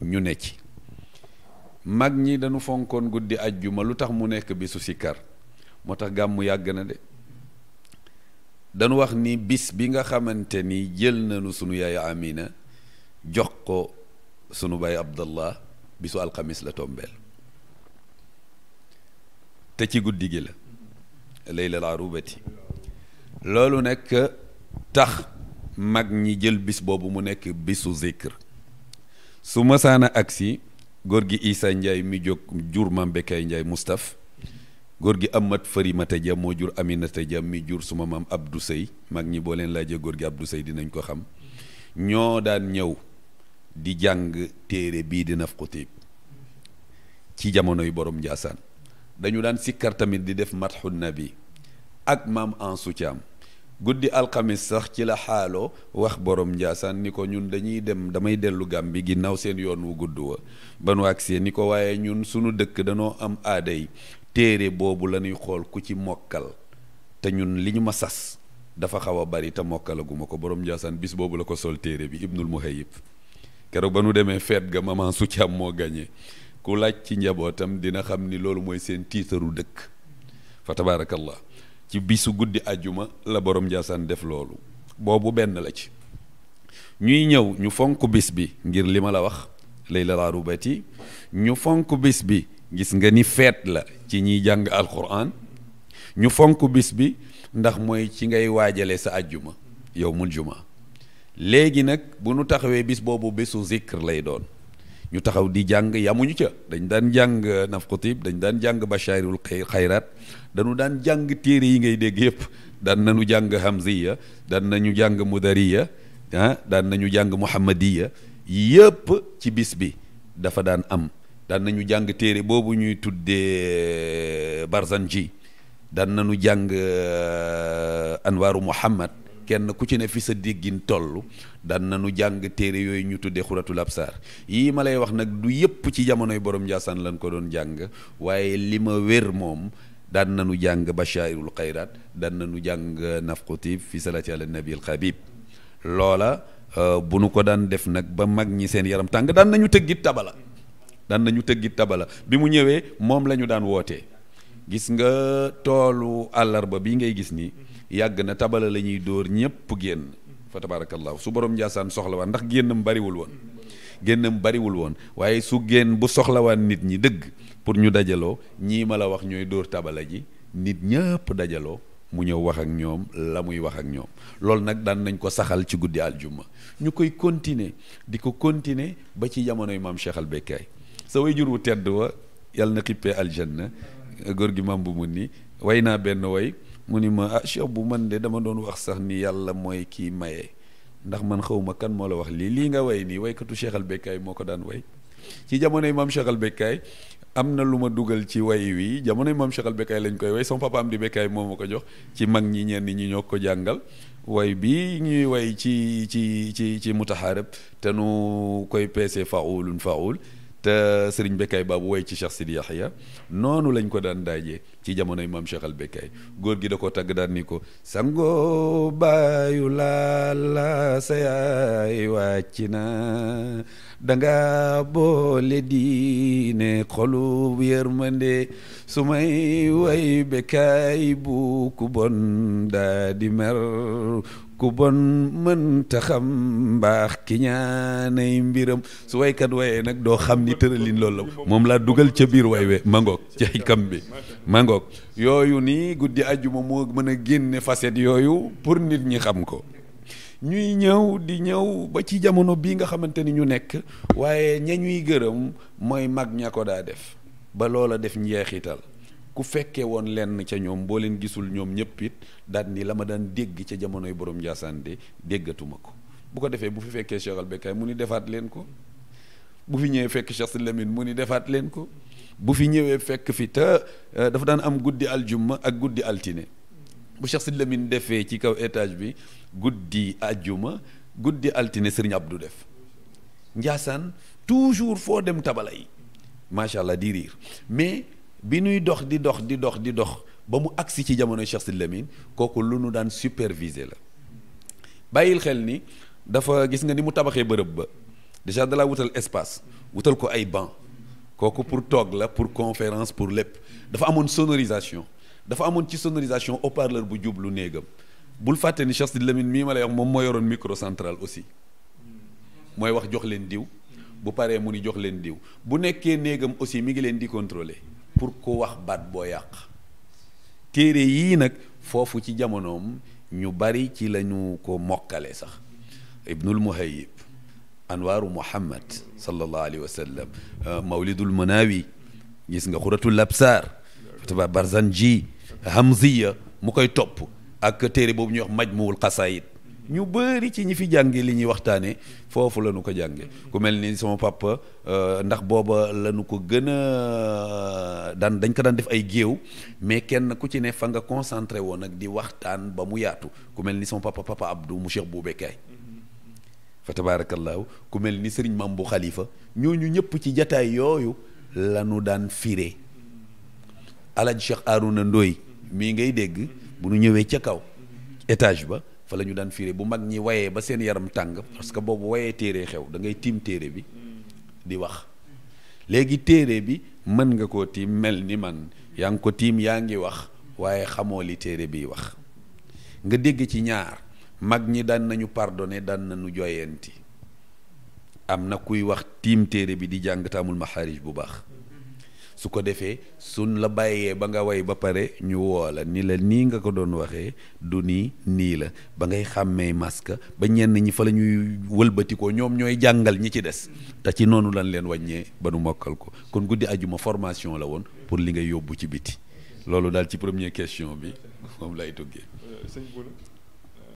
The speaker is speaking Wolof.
ñu ne ci mag ñi dañu fonkoon guddi ajjuma lu tax mu nekk bisu sikkar moo tax gàmmu yàgg na de dañu wax ni bis bi nga xamante ni jël nañu sunu yaay Amina jox ko sunu baay Abdallah bisu alxamis la tombeel te ci guddi gi la laylal arubati loolu nekk tax mag ñi jël bis boobu mu nekk bisu zikr su masaana agsi góor gi Issa Ndiaye mi jóg jur Mam Bekay Ndiaye Moustapha góor gi Amat Farimata Dia moo jur Aminata Dia mi jur suma maam Abdou Sey mag ñi boo leen laajee góor gi Abdou Sey dinañ ko xam ñoo daan ñëw di jàng téere bii di Nafqu Tiib ci jamonoy borom Njaasaan dañu daan sikkar tamit di def Madhu Nabi ak maam Ansu Caam guddi alxamis sax ci la xaaloo wax borom Njaasaan ni ko ñun dañuy dem damay dellu Gàmbi ginnaaw seen yoon wu gudd wa ba nu agsee ni ko waaye ñun sunu dëkk danoo am aaday téere boobu la ñuy xool ku ci mokkal te ñun li ñu ma sas dafa xaw a bari te mokkalaguma ko borom Njaasaan bis boobu la ko sol téere bi Ibnul Muhayyib keroog ba nu demee feet ga maman su Caam moo gañe ku laaj ci njabootam dina xam ni loolu mooy seen tiitaru dëkk fa tabaarakallah ci bisu guddi ajjuma la borom Njaasaan def loolu boobu benn la ci ñuy ñëw ñu fonk bis bi ngir li ma la wax laylal arubati ñu fonk bis bi gis nga ni feet la ci ñiy jàng alquran ñu fonk bis bi ndax mooy ci ngay waajale sa ajjuma yawmul juma léegi nag bu nu taxawee bis boobu bisu zikr lay doon ñu taxaw di jàng yamuñu ca dañ daan jàng Nafqu Tiib dañ daan jàng Bashairul Xayraat dañu daan jàng téere yi ngay dégg yëpp daan nañu jàng Hamziya daan nañu jàng Mudariya daan nañu jàng Muhammadiya yëpp ci bis bi dafa daan am daan nañu jàng téere boobu ñuy tuddee Barzanji daan nañu jàng Anwaaru Muhammad kenn ku ci ne fi sa déggin toll daan nañu jàng téere yooyu ñu tuddee Xuratul Absaar yii ma lay wax nag du yëpp ci jamonoy borom Njaasaan lañ ko doon jàng waaye li ma wér moom daan nañu jàng Bashairul Xayraat daan nañu jàng Nafqu Tiib fi salaati ala nabi al xabib loola bu nu ko daan def nag ba mag ñi seen yaram tàng daan nañu tëggit tabala bi mu ñëwee moom la ñu daan wootee gis nga toolu àllarba bi ngay gis ni yàgg na tabala la ñuy dóor ñépp génn fa tabarakallahu su borom Njaasaan soxlawaan ndax génnam bariwul woon waaye su génn bu soxlawaan nit ñi dëgg pour ñu dajaloo ñii ma la wax ñooy dóor tabala ji nit ñëpp dajaloo mu ñëw wax ak ñoom la muy wax ak ñoom loolu nag daan nañ ko saxal ci guddi aljuma ñu koy continuer di ko continuer ba ci jamonoy maam Cheikh al Bekkaay sa way jur wu tedd wa yàlla na xippee aljanna góor gi maam bu mun ni way naa benn way mu ni ma Cheikh bu man de dama doon wax sax ni yàlla mooy kii maye ndax man xawma kan moo la wax lii nga way nii waykatu Cheikh al Bekkaay moo ko daan way ci jamonoy maam Cheikh al Bekkaay am na lu ma dugal ci way wi jamonoy maam Cheikh al Bekkaay lañ koy way sama papa am di Bekkaay moo ma ko jox ci mag ñi ñenn ñi ñoo ko jàngal way bi ñuy way ci mutaharib te nu koy peese faulun faul te Serigne Bekkaay baabu way ci Cheikh Sidi Yaxya noonu lañ ko daan daajee ci jamonoy maam Cheikh al Bekkaay góor gi da ko tagg daan ni ko sango baayu laala sa yaay wàcc na danga boole diine xolu yërmande su may way Bekkaay bu ku bon daa di mer ku bon mënta xam mbaax ki ñaanay mbiram su waykat wayee nag doo xam ni tëralin loolu la moom laa dugal ca biir way we mangoog ci xikam bi mangoog yooyu nii guddi àjjuma moo mën a génne facette yooyu pour nit ñi xam ko ñuy ñëw di ñëw ba ci jamono bii nga xamante ni ñu nekk waaye ña ñuy gërëm mooy mag ña ko daa def ba loola def njeexital ku fekkee woon lenn ca ñoom boo leen gisul ñoom ñëpp it daal ni la ma daan dégg ca jamonoy borom Njaasaan de déggatuma ko bu ko defee bu fi fekkee Cheikh al Bekkaay mu ni defaat leen ko bu fi ñëwee fekk Cheikh Sidi Lamine mu ni defaat leen ko bu fi ñëwee fekk fi te dafa daan am guddi aljumma ak guddi altine bu Cheikh Sidi Lamine defee ci kaw étage bi guddi aljuma guddi altine Serigne Abdou def Njaasaan toujours foo dem tabala yi macha allah di riir mais bi nuy dox di dox ba mu agsi ci jamono Cheikh Sidi Lamine kooku lu nu daan superviser la bàyyil xel ni dafa gis nga ni mu tabaxee bërëb ba déjà dalaa wutal espace wutal ko ay banc kooku pour toog la pour conférence pour lépp dafa amoon sonorisation dafa amoon ci sonorisation haut-parleur bu jublu néegam bul fàtte ni Cheikh Sidi Lamine mii ma lay wax moom moo yoroon micro central aussi mooy wax jox leen diw bu paree mu ni jox leen diw bu nekkee néegam aussi mi ngi leen di contrôler pour ko wax baat boo yàq téere yii nag foofu ci jamonoom ñu bari ci lañu ko mokkale sax ibnul muhayyib anwaaru muhammad sallallahu alayhi wa sallam mawlidul munawi gis nga xuratul absar fataba barzanji hamziya mu koy topp ak téere boobu ñuy wax majmuul xasaayid ñu bëri ci ñi fi jànge li ñuy waxtaane foofu la ñu ko jànge ku mel ni sama papa ndax booba la ñu ko gën a dañ ko daan def ay géew mais kenn ku ci ne fa nga concentré woon ak di waxtaan ba mu yaatu ku mel ni sama papa Abdou mu Cheikh Boubekaay fa tabaarakallaahu ku mel ni sëriñ Mam bu Xalifa ñooñu ñëpp ci jataay yooyu la ñu daan firé Alaaji Cheikh Arouna Ndoy mii ngay dégg bu ñu ñëwee ca kaw étage ba fa la ñu daan firé bu mag ñi wayee ba seen yaram tàng parce que boobu wayee téere xew da ngay tiim téere bi di wax léegi téere bi mën nga koo tiim mel ni man yaa ngi ko tiim yaa ngi wax waaye xamoo li téere biy wax nga dégg ci ñaar mag ñi daan nañu pardonné daan nañu joyanti am na kuy wax tiim téere bi di jàng taamul maxaarij bu baax su ko defee suñ la bàyyee ba nga way ba pare ñu woo la ni la nii nga ko doon waxee du nii la ba ngay xàmmee masque ba ñenn ñi fa la ñuy wëlbatikoo ñoom ñooy jàngal ñi ci des te ci noonu lañ leen wàññee ba nu mokkal ko kon guddi ajuma formation la woon pour li ngay yóbbu ci biti loolu daal ci première question bi moom lay tuggee. sëñ Bouna